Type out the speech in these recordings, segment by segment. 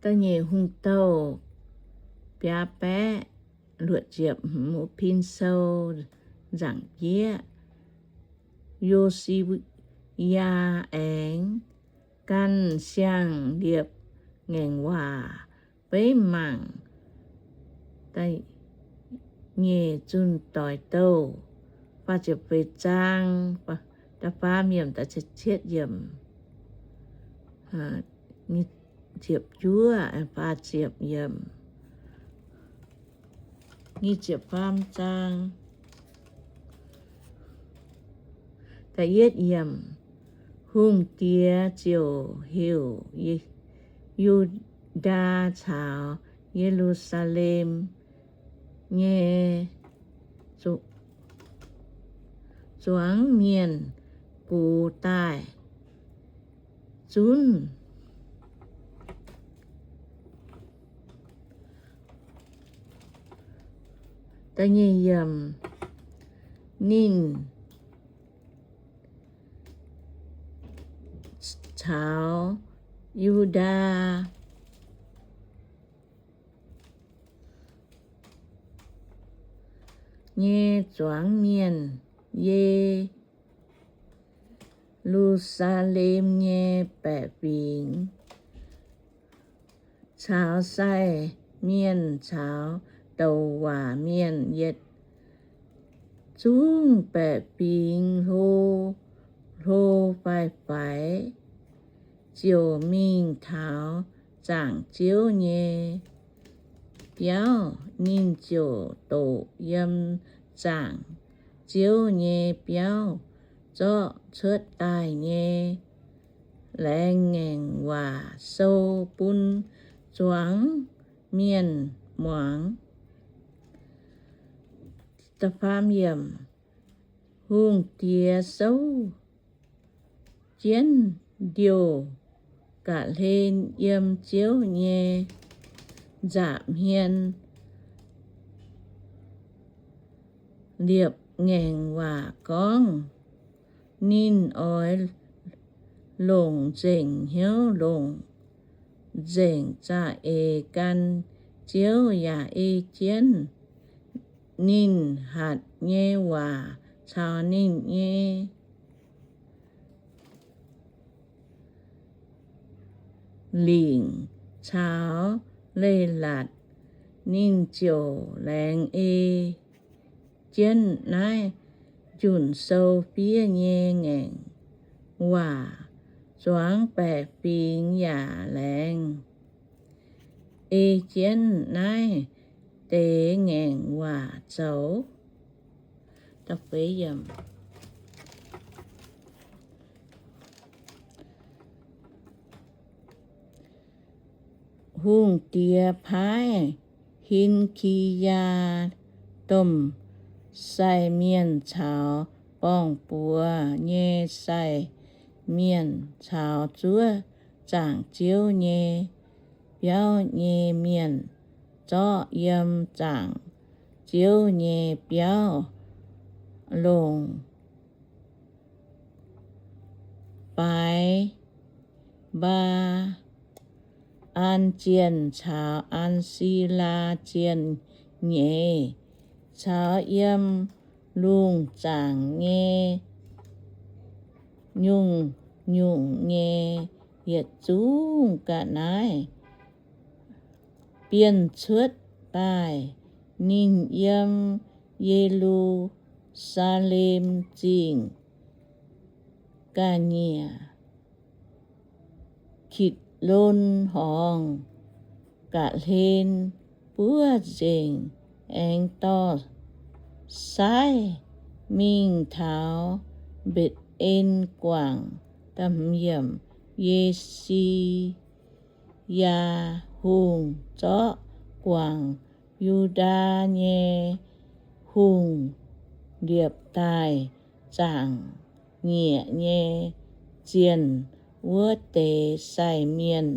Da'nyeic Hungh Douh biaa baeqv luoqc ziepc hmz, Pin Sou nzaangc jieqv. Yo^si^yaa aengx gan siang-liepc ngaengc waac beiv mangc nyeic zunh doic douh. Faah ziepc feix zaang, da'faam yiemc, da'cietv yiemc, ziepc juov, faah ziepc yiemc, nyic ziepc faam zaang. Da'yietv yiemc, hungh diex ziouc heuc Yu^ndaa caux Ye^lu^saa^lem nyei zuangx mienh gox daaih zunv. Da'nyeic yiemc, ninh caux Yu^ndaa nyei zuangx mienh, Ye^lu^saa^lem nyei baeqc fingx, caux sai mienh caux douc waac mienh yietc zungv baeqc fingx hlo, hlo faix-faix, ziouc mingh taux zaangc Ziouv nyei biauv. Ninh ziouc doqc yiem zaangc Ziouv nyei biauv zorqv cuotv daaih nyei laengz ngaengc waac sou bun zuangx mienh muangx. Hungh diex souv jienv ndiouh ga'hlen yiem Ziouv nyei nza'hmien liepc ngaengc waac gorngv, ninh oix longc nzengc hnyouv, longc nzengc za'eix gan Ziouv, yaac ei jienv ninh hatc nyei waac caux ninh nyei lingc caux leiz-latc. Ninh ziouc laengz ei jienv naaiv njunc sou fiev nyei ngaengc waac. Zuangx baeqc fingx yaac laengz ei jienv naaiv deix ngaengc waac zoux. Hungh diex paaiv Hin^ki^yaa domh sai mienh caux borng-buoz nyei sai mienh caux zuov zaangc Ziouv nyei biauv nyei mienh zorqv yiem zaangc Ziouv nyei biauv longc Baaix Mbaa An Zienh caux An^si^laa Zienh nyeic, caux yiem lungh zaangc nyei nyungc-nyungc nyei yietc zungv ga'naaiv bienh cuotv daaih. Ninh yiem Ye^lu^saa^lem Zingh ga'nyiec Kitc^lon Horngz ga'hlen buov nzengc, aengx dorh saaiv mingh taux Mbetc^en Guangc. Ye^si^yaa Hungh zorqv guangc Yu^ndaa nyei hungh liepc daaih zaangc nyieqc nyei zienh wuov deix sai mienh,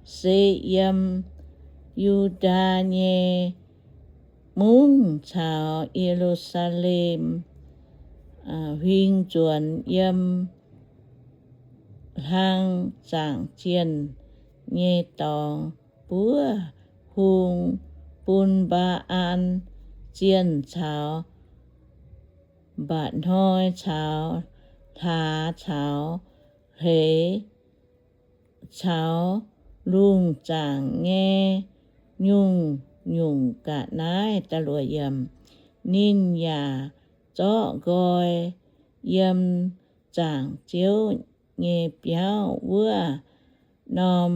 se yiem Yu^ndaa nyei mungv caux Ye^lu^saa^lem huing nzuonx yiem hlang zaangc zienh nyei dorngx. buov hung bun Mbaa^an zienh caux mba'hnoi caux hlaax caux hleix caux lungh zaangc nyei nyungc-nyungc ga'naaiv. Ninh yaac zorqv nqoi yiem zaangc Ziouv nyei biauv wuov norm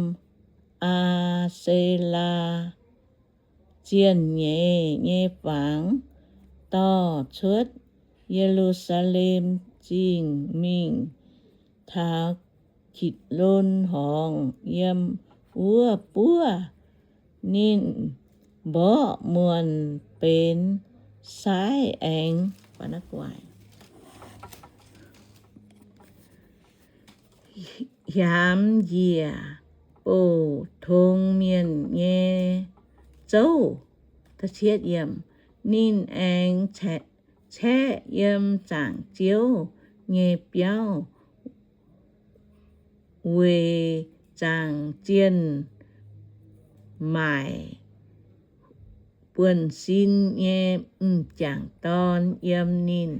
Aa^se^laa zienh nyeiz nyei fangx dorh cuotv Ye^lu^saa^lem Zingh mingh taux Kitc^lon Horngz. Yiem wuov buov ninh mborqv muonc benx saiv aengx hiaamx njiec bouc tong mienh nyei zouv. Ninh aengx caeqv yiem zaangc Ziouv nyei biauv weic zaangc zienh maaic buonv-sin nyei m'jangc dorn yiem ninh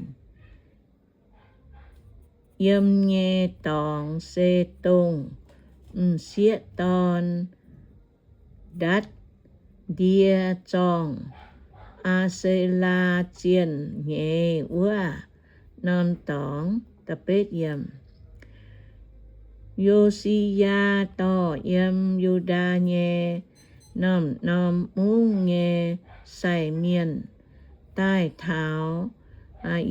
yiem nyei dorngx se dongh m'sieqv dorn ndatv ndie zorngh Aa^se^laa zienh nyeiz wuov norm dorngx. Yo^si^yaa dorh yiem Yu^ndaa nyei norm-norm mungv nyei sai mienh daaih taux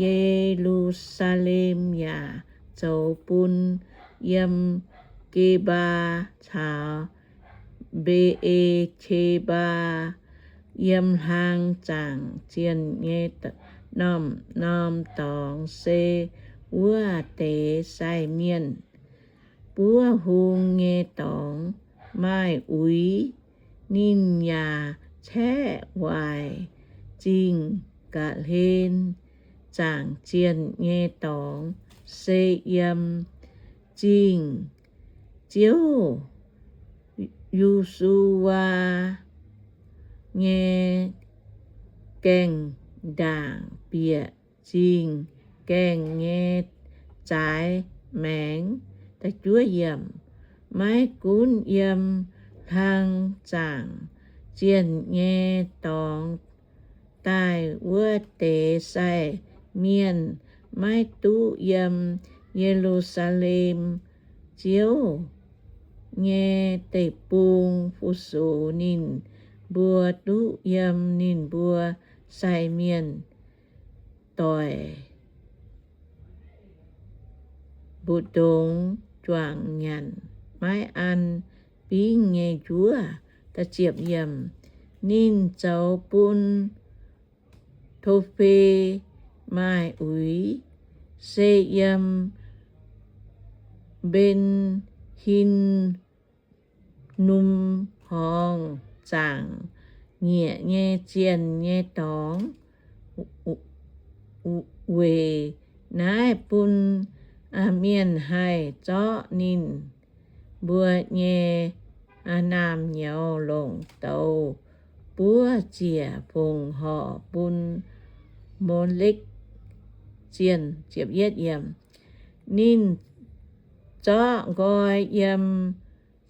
Ye^lu^saa^lem yaac zoux bun yiem Ge^mbaa caux Mbe^e^qe^mbaa, yiem hlang zaangc zienh nyei norm-norm dorngx se wuov deix sai mienh buov hung nyei dorngx maaih uix. Ninh yaac caeqv waaic zingh ga'hlen zaangc zienh nyei dorngx se yiem zingh Ziouv, Yo^su^waa, nyei gaengh ndaangc bieqc zingh gaengh nyei zaaix maengx. Maiv gunv yiem hlang zaangc zienh nyei dorngx daaih wuov deix sai mienh maiv duqv yiem Ye^lu^saa^lem Ziouv nyei deic-bung fu-sux ninh mbuo, duqv yiem ninh mbuo sai mienh doic mbu'ndongx juangc nyanc maiv an bingv nyei njuov. Ninh zoux bun To^fe maaih uix, se yiem Mben^hin^num Horngz zaangc nyieqc nyei zienh nyei dorngx. Weic naaiv bun mienh haih zorqv ninh mbuo nyei naamh nyouz longc douz buov ziec fongc horc bun Molekv zienh. Ninh zorqv nqoi yiem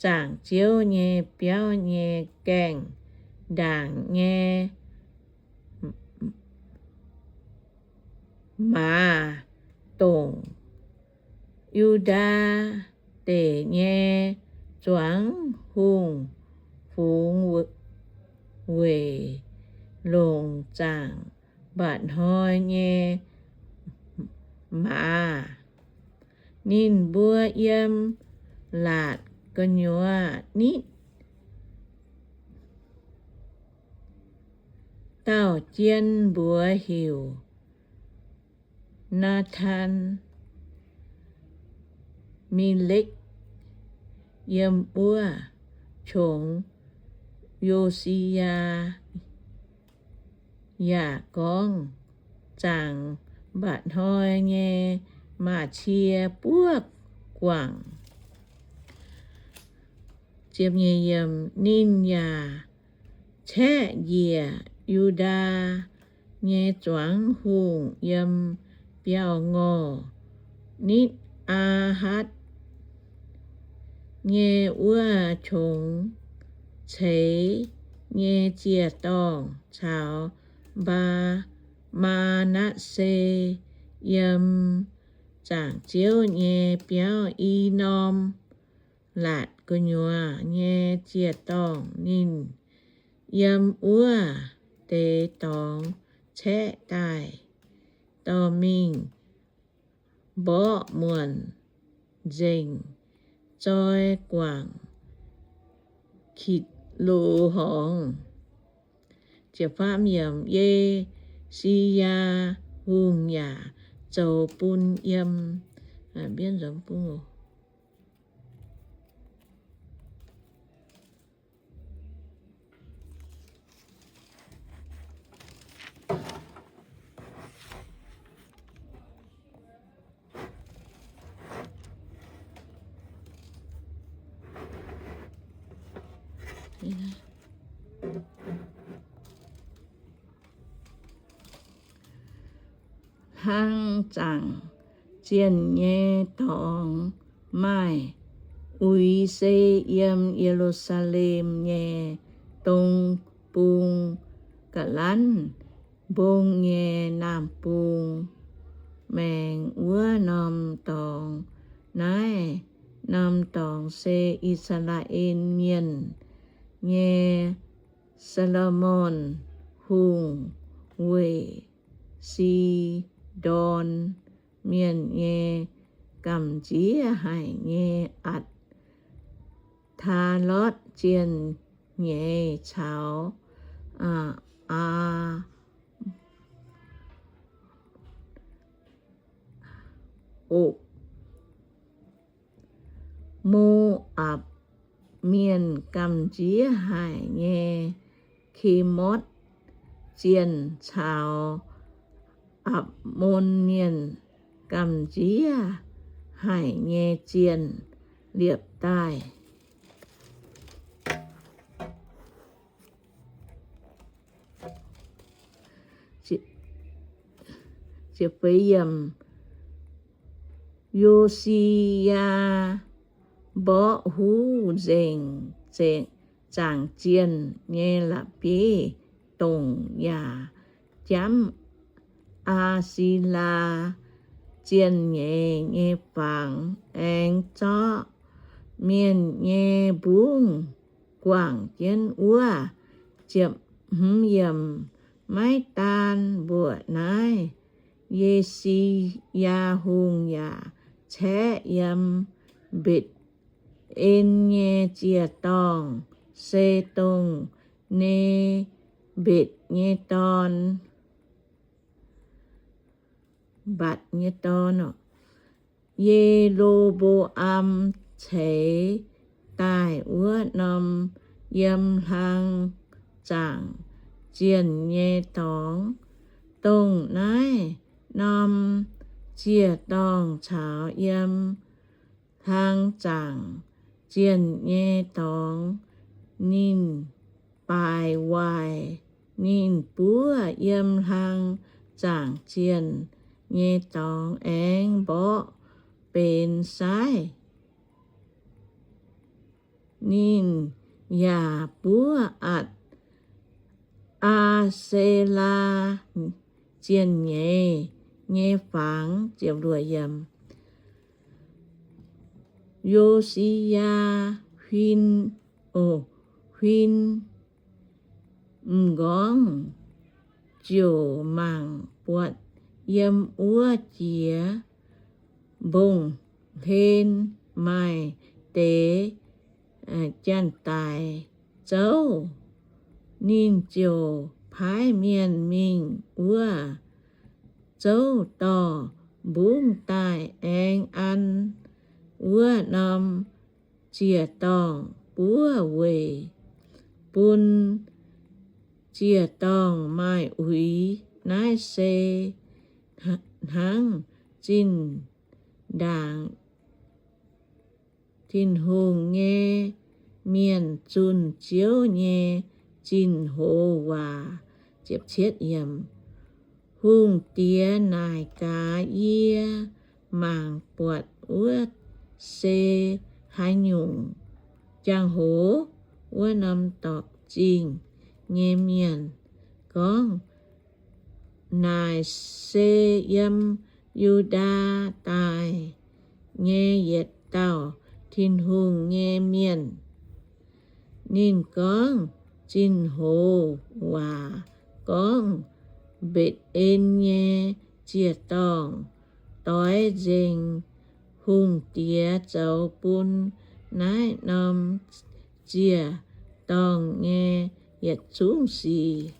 zaangc Ziouv nyei biauv nyei gaengh ndaangc nyei maaz dongc Yu^ndaa Deic nyei zuangx hungh fungx weic longc zaangc mba'hnoi nyei maaz. Ninh mbuo yiem laatc gu'nyuoz nitv dauh jien mbuox heuc Naa^taan, Melekv, yiem wuov qongx Yo^si^yaa, yaac gorngv, Zaangc mba'hnoi nyei maaz-cie buov guangc. Ninh yaac caeqv njiec Yu^ndaa nyei zuangx hungh yiem biauv-ngorh Nitv^aa^hatc nyei wuov qongx ceix nyei ziec-dorngh caux Mbaa, Maa^natv^se, yiem zaangc Ziouv nyei biauv i norm laatc gu'nyuoz nyei ziec-dorngh. Ninh yiem wuov deix dorngx caeqv daaih dorh mingh mborqv muonc nzengc, zoi guangc Kitc^lo Horngz. Ye^si^yaa Hungh yaac zoux bun yiem Hlang zaangc zienh nyei dorngx maaih uix se yiem Ye^lu^saa^lem nyei dong bung ga'lanv mbong nyei naamh bung maengx wuov norm dorngx. Naaiv norm dorngx se I^saa^laa^en Mienh nyei Saa^lo^morn Hungh weic Sidon Mienh nyei gamh nziex haic nyei Atc^taa^lotv Zienh Nyeiz caux Aa o Mo^apc Mienh gamh nziex haic nyei Kemotv Zienh caux Apc^mon Mienh gamh nziex haic nyei zienh liepc daaih. Yo^si^yaa mborqv huv nzengc zaangc zienh nyei la'bieiv-dongc yaac jamv Aa^si^laa Zienh Nyeiz nyei fangx, aengx zorqv mienh nyei mbungv guangc jienv wuov. Maiv daan mbuoqc naaiv, Ye^si^yaa Hungh yaac caeqv yiem Mbetc^en nyei ziec-dorngh, se dongh Ne^mbetc nyei dorn, Mbatc nyei dorn, Ye^lo^mbo^am ceix daaih wuov norm yiem hlang zaangc zienh nyei dorngx. Dongh naaiv norm ziec-dorngh caux yiem hlang zaangc zienh nyei dorngx ninh baaix waaic. Ninh buov yiem hlang zaangc zienh nyei dorngx aengx mborqv benx saiv. Ninh yaac buov Atc, Aa^se^laa Zienh Nyeiz nyei fangx. Yo^si^yaa huin, huin m'nqorngv ziouc mangc buatc yiem wuov jiex mbong-hlen maaih deix janx-daic zouv. Ninh ziouc paaiv mienh mingh wuov zouv dorh mbungv daaih aengx an wuov norm ziec-dorngh buov weic bun ziec-dorngh maaih uix. Naaiv se hnangv zinh ndaangc Tin-Hungh nyei mienh zunh Ziouv nyei zinh hoz waac. Hungh diex naaic gaax yie, Mangc buatc wuov se haaix nyungc jangx-hoc? Wuov norm dorpc zingh nyei mienh gorngv, Naaic se yiem Yu^ndaa daaih nyei yietc dauh Tin-Hungh nyei mienh. Ninh gorngv zinh hoz waac gorngv Mbetc^en nyei ziec-dorngh doix nzengc hungh diex zoux bun naaiv norm ziec-dorngh nyei yietc zungv sic.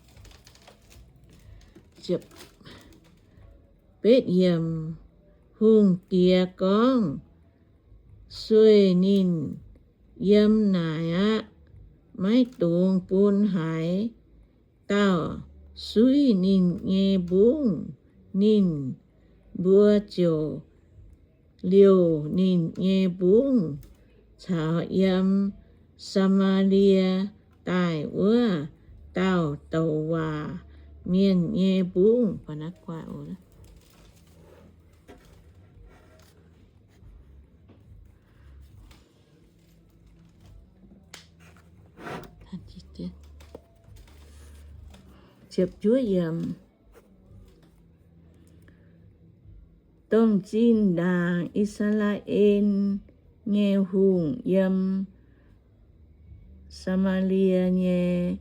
Betv Yiemc, hungh diex gorngv, Sueih ninh yiem naaic aqv. Maiv dungx bun haaix dauh suiv ninh nyei mbungv. Ninh mbuo ziouc liouh ninh nyei mbungv caux yiem Saa^maa^lie daaih wuov dauh douc waac mienh nyei mbungv. Domh zinh ndaangc I^saa^laa^en nyei hungh yiem Saa^maa^lie nyei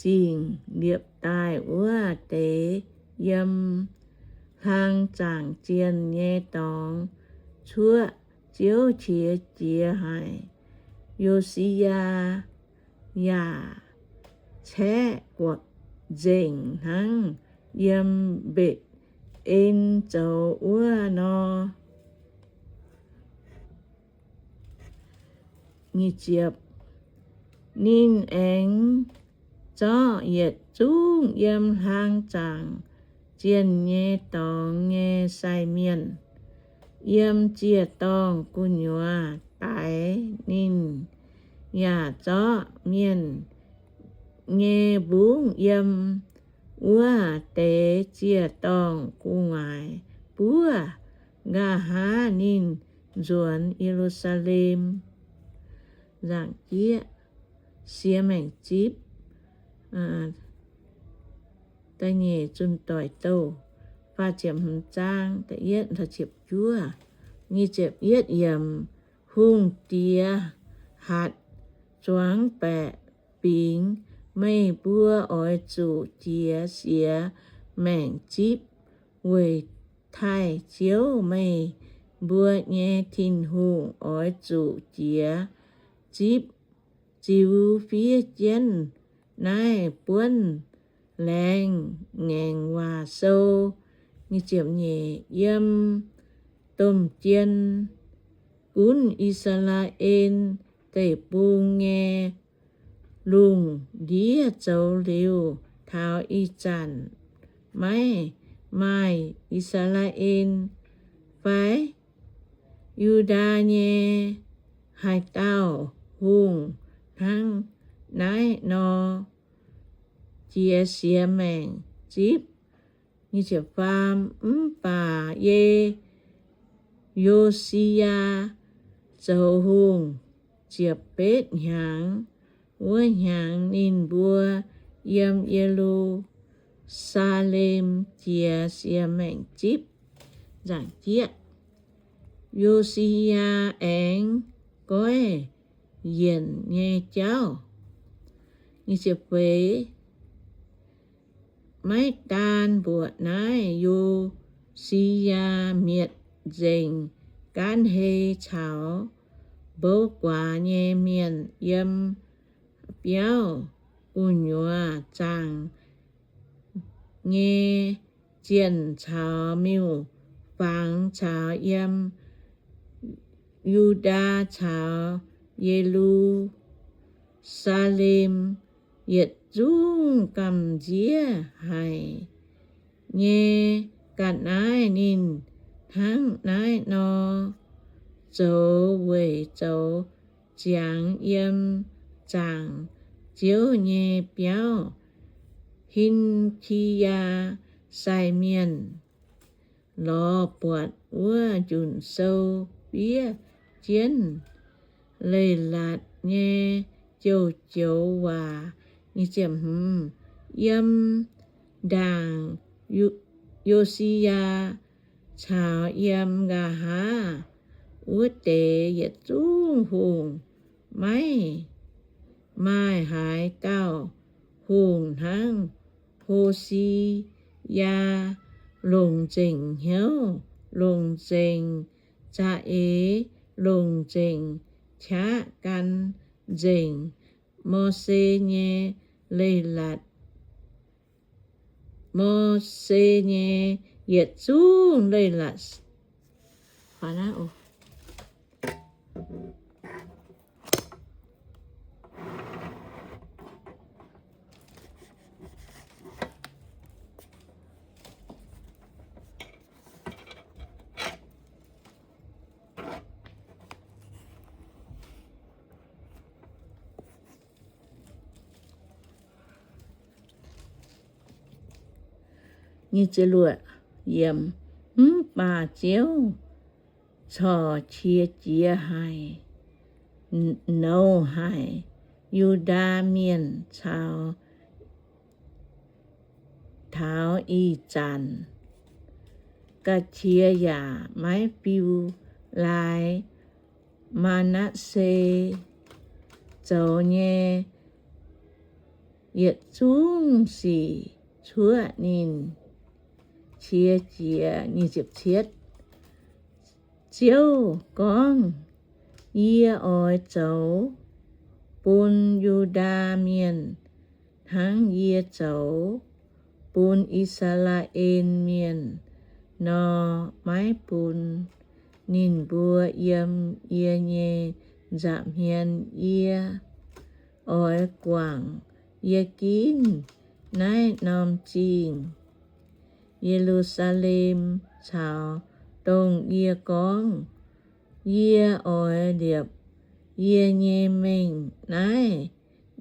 zingh liepc daaih wuov deix yiem hlang zaangc zienh nyei dorngx cuoqv Ziouv qiex jiez haic. Yo^si^yaa yaac caeqv guatc nzengc hnangv yiem Mbetc^en zoux wuov nor. Ninh aengx zorqv yietc zungv yiem hlang zaangc zienh nyei dorngx nyei sai mienh, yiem ziec-dorngh gu'nyuoz daix. Ninh yaac zorqv mienh nyei mbungv yiem wuov deix ziec-dorngh gu'nguaaic buov. Nqa'haav ninh nzuonx Ye^lu^saa^lem. Nzaangc jieqv, Siex Maengc Zipv. Da'nyeic Zunh Doic Douh, faah ziepc hmz zaang, da'yietv taux ziepc juov. Nyic ziepc yietv yiemc. Hungh diex hatc zuangx baeqc fingx, Meih mbuo oix zuqc jiex Siex Maengc Zipv weic taaih Ziouv, meih mbuo nyei Tin-Hungh. Oix zuqc jiex zipv ziux fiev jienv naaiv buonv laengz ngaengc waac sou. Yiem domh jien gunv I^saa^laa^en Deic-Bung nyei lungh ndiev zoux liuz, taux ih zanc maiv maaih I^saa^laa^en fai Yu^ndaa nyei haaix dauh hungh hnangv naaiv nor jiex Siex Maengc Zipv. Mv baac Ye, Yo^si^yaa zoux hungh ziepc betv hnyangx, wuov hnyangx ninh mbuo yiem Ye^lu^saa^lem jiex Siex Maengc Zipv. Nzaangc jieqv, Yo^si^yaa aengx goiv yienc nyei jauv. Feix, maiv daan mbuoqc naaiv, Yo^si^yaa mietc nzengc gaanv hei caux mbouv guaax nyei mienh yiem biauv gu'nyuoz zaangc nyei zienh caux miuc-fangx caux yiem Yu^ndaa caux Ye^lu^saa^lem yietc zungv gamh nziev haic nyei ga'naaiv. Ninh hnangv naaiv nor zoux weic zoux ziangx yiem zaangc Ziouv nyei biauv, Hin^ki^yaa sai mienh lorz buatc wuov njunc sou fiev jienv Leiz-Latc nyei joux-joux waac. Yiem ndaangc Yo^si^yaa caux yiem nqa'haav wuov deix yietc zungv hungh maiv maaih haaix dauh hungh hnangv Ho^si^yaa, longc nzengc hnyouv, longc nzengc za'eix, longc nzengc qaqv gan nzengc Mose nyei leiz-latc, Mose nyei yietc zungv leiz-latc. Mv baac Ziouv corc qiex jiez haic, nouz haic Yu^ndaa Mienh caux taux ih zanc ga'qiex yaac maiv fiu laaix. Maa^natv^se zoux nyei yietc zungv sic cuoqv ninh qiex jiez. Ziouv gorngv, Yie oix zoux bun Yu^ndaa Mienh hnangv yie zoux bun I^saa^laa^en Mienh nor, maiv bun ninh mbuo yiem yie nyei nza'hmien. Yie oix guangc yie ginv naaiv norm zingh, Ye^lu^saa^lem, caux dongh yie gorngv, Yie oix liepc yie nyei mengh naaiv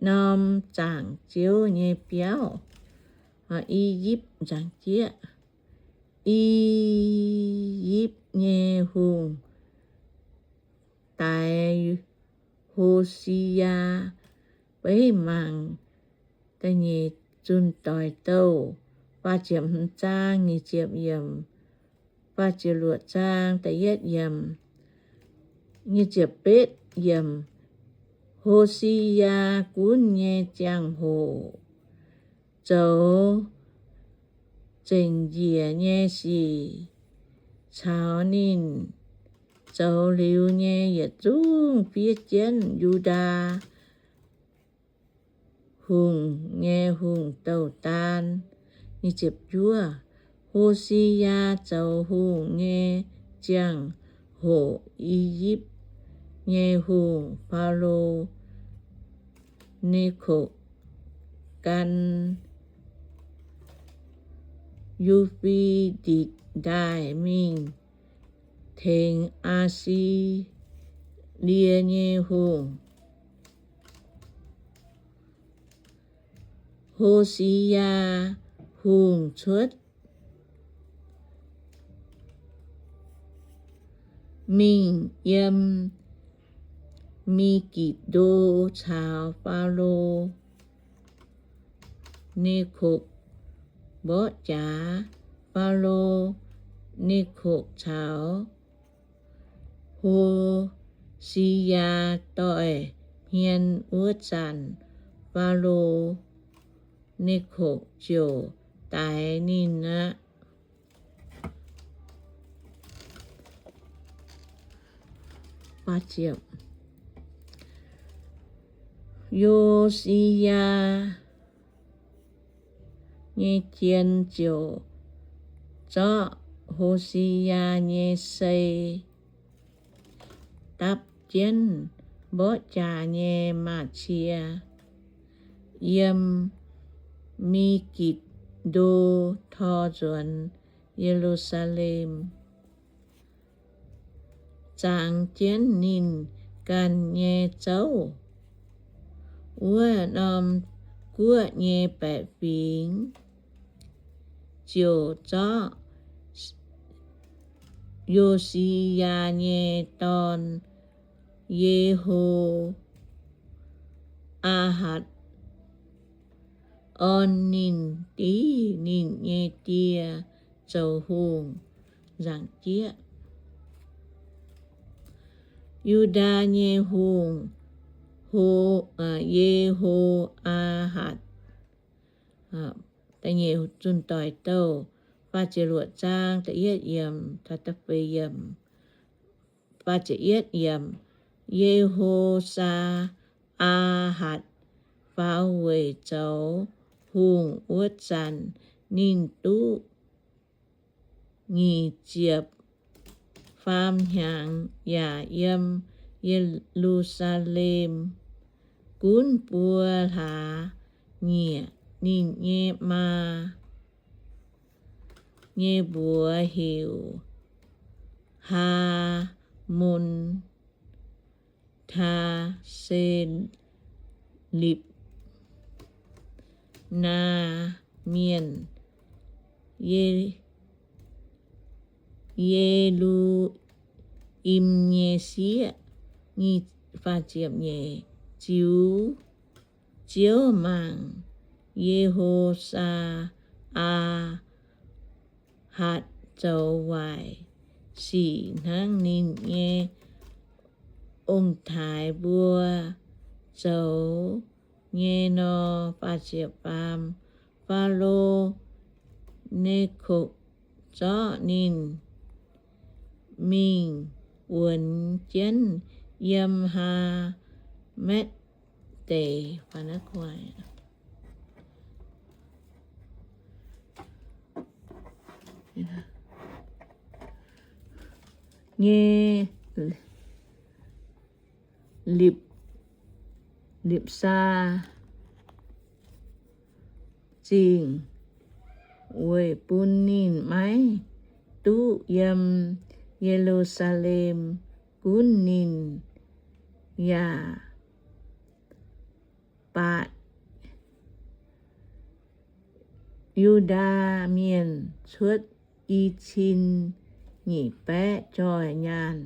norm zaangc Ziouv nyei biauv. I^yipv, I^yipv nyei hungh daix Ho^si^yaa. Beiv mangc da'nyeic zunh doic douh faah ziepc hmz zaang, nyic ziepc yiemc, faah ziepc luoqc zaang, da'yietv yiemc, nyic ziepc betv yiemc. Ho^si^yaa gunv nyei ziangh hoc zoux zengc njiec nyei sic caux ninh zoux liuz nyei yietc zungv fiev jienv Yu^ndaa Hungh nyei hungh douh daan. Ho^si^yaa zoux hungh nyei ziangh hoc, I^yipv nyei hungh, Faalo Ne^ko^gan, Yu^fe^ditc Ndaaih mingh tengx Aa^si^lie nyei hungh. Ho^si^yaa Hungh cuotv mingh yiem Mi^gitc^ndo caux Faalo Ne^ko mborqv jaax. Faalo Ne^ko caux Ho^si^yaa doix hmien wuov zanc, Faalo Ne^ko ziouc daix ninh aqv. Yo^si^yaa nyei jien ziouc zorqv Ho^si^yaa nyei sei dapv jienv mborqv jaax nyei maaz-cie yiem Mi^gitc^ndo tor nzuonx Ye^lu^saa^lem, zangx jienv ninh ganh nyei zouv. wuov norm guoqv nyei baeqc fingx, ziouc zorqv Yo^si^yaa nyei dorn, Yeho^aa^hatc, orn ninh div ninh nyei die zoux hungh nzaangc jieqv. Yu^ndaa nyei hungh, Ho, Yeho^aa^hatc, da'nyeic zunh doic douh, faah ziepc luoqc zaang, da'yietv yiemc taux da'feix yiemc. Faah ziepc yietv yiemc. Yeho^saa^aa^hatc faaux weic zoux hungh wuov zanc, ninh duqv nyic ziepc faam hnyangx yaac yiem Ye^lu^saa^lem gunv buo hlaax nyieqc. Ninh nyei maa nyei mbuox heuc Haa^mon, Taa^se^lipc, Naa Mienh, Ye, Ye^lu^im nyei sieqv. Ziux Ziouv mangc Yeho^saa^aa^hatc zoux waaic sic hnangv ninh nyei ong-taaix mbuo zoux nyei nor. Faah ziepc faam. Faalo Ne^ko zorqv ninh mingh wuonx jienv yiem Haamatv deic nyei Lipc, Lipc^saa Zingh, weic bun ninh maiv duqv yiem Ye^lu^saa^lem gunv ninh, yaac baatc Yu^ndaa Mienh cuotv i cin nyic baeqv joih nyaanh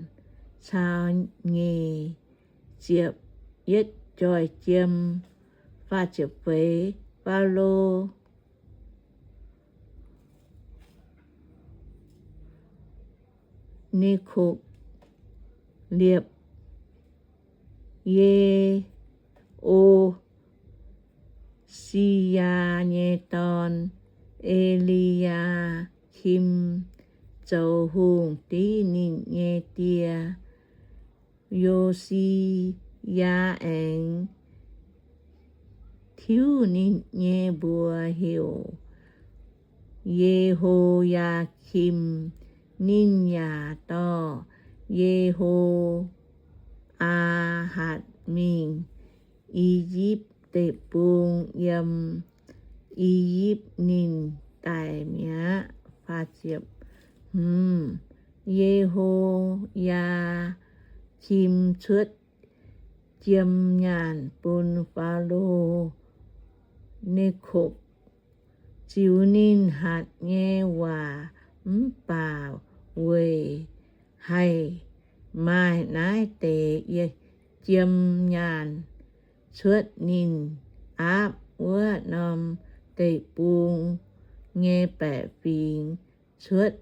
caux nyic ziepc yietv joih jiem. Faah ziepc feix. Faalo Ne^ko liepc Ye^o^si^yaa nyei dorn, E^li^yaa^kim, zoux hungh div ninh nyei die. Yo^si^yaa aengx tiuv ninh nyei mbuox heuc Ye^ho^yaa^kim. Ninh yaac dorh Ye^ho^aa^hatc mingh I^yipv Deic-Bung. Yiem I^yipv ninh daic mi'aqv. Ye^ho^yaa^kim cuotv jiem nyaanh bun Faalo Ne^ko ziux ninh hatc nyei waac, mv baac weic haih maaih naaiv deix jiem nyaanh cuotv ninh aapv wuov norm deic-bung nyei baeqc fingx cuotv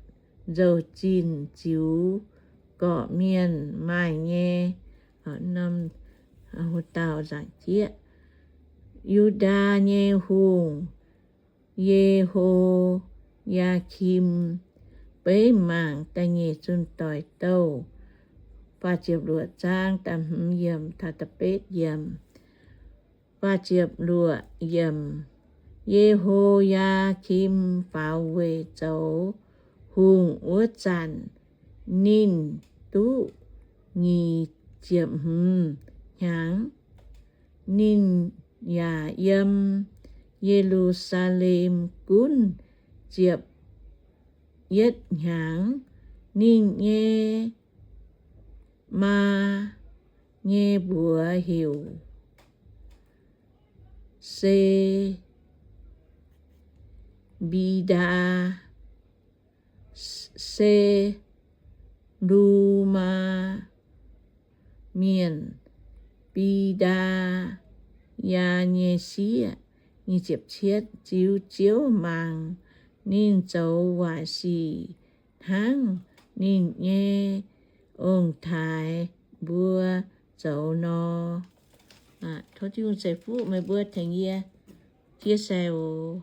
nzou-zinh ziux gorqv-mienh maaih nyei. Dauh nzangc jieqv, Yu^ndaa nyei hungh, Ye^ho^yaa^kim. Beiv mangc da'nyeic zunh doic douh, faah ziepc luoqc zaang, da'hmz yiemc taux da'betv yiemc. Faah ziepc luoqc yiemc. Ye^ho^yaa^kim faaux weic zoux hungh wuov zanc, ninh duqv nyic ziepc hmz hnyangx. Ninh yaac yiem Ye^lu^saa^lem gunv ziepc yietv hnyangx. Ninh nyei maa nyei mbuox heuc Se mbi ndaa, Se lu maa mienh, bi ndaa yaa nyei sieqv. Ziux Ziouv mangc ninh zoux waaic sic hnangv ninh nyei ong-taaix mbuo zoux nor. Tov Tin-Hungh ceix fuqv meih mbuo tengx yie chia sẻ oc.